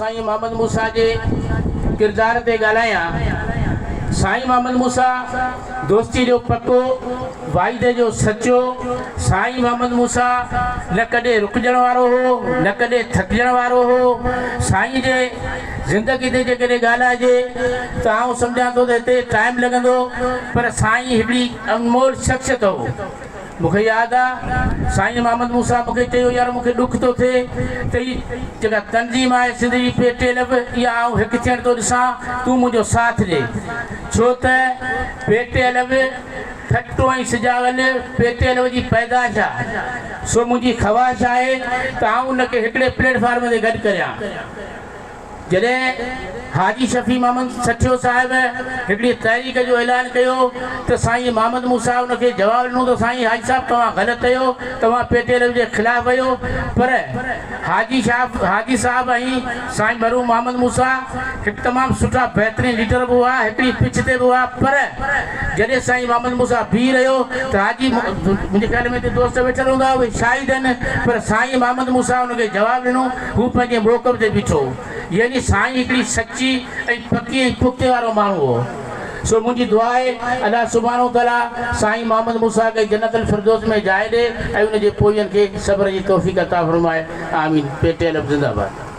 سائين محمد موسيٰ جي ڪردار تي ڳالهايان. سائين محمد موسيٰ دوستي جو پڪو، واعدي جو سچو، سائين محمد موسيٰ نه ڪڏهن رڪجڻ وارو هو، نه ڪڏهن ٿڪجڻ وارو هو. سائين جي زندگي تي جيڪڏهن ڳالهائجي ته آئون سمجهان ٿو ته هتي ٽائيم لڳندو پر سائين هڪڙي انمول شخصيت هو. مون کي ياد آ سائين محمد موسيٰ مون کي چيو يار مون کي ڏک ٿو ٿئي ته هي جيڪا تنظيم آهي سنڌ جي پي ٽي ايل ايف اها آئون هڪ ٿيڻ ٿو ڏسان تون منهنجو ساٿ ڏي ڇو ته P T L F Thatta ۽ Sujawal P T L F جي پيدائش آ سو منهنجي خواهش آهي ته آئون ان کي هڪڙي پليٽ فارم تي گڏ ڪريان. جڏهن حاجي شفيع محمد سٺيو صاحب هڪڙي تحريڪ جو اعلان ڪيو ته سائين محمد موسيٰ ان کي جواب ڏنو ته سائين حاجي صاحب توهان غلط آهيو توهان پي ٽي ايل جي خلاف آهيو پر حاجي حاجي صاحب ۽ سائين مرحوم محمد موسيٰ هڪ تمام سٺا بهترين ليڊر به هئا هڪڙي پچ تي به هئا پر جڏهن سائين محمد موسيٰ بيهي رهيو ته حاجي منهنجي خيال ۾ هتي دوست ويٺل هوندا اهي شاهد آهن پر سائين محمد موسيٰ ان کي جواب ڏنو هو پنهنجي موقف تي بيٺو هو. يعني سائين هڪڙي سچي ۽ پڪي ۽ پختي وارو ماڻهو هو. سو منهنجي دعا آهي الله سبحانه وتعاليٰ سائين محمد موسيٰ کي جنت الفردوس ۾ جاء ڏي ۽ ان جي پوين کي صبر جي توفيق عطا فرمائي. آمين. پي ٽي ايل ايف زنده باد.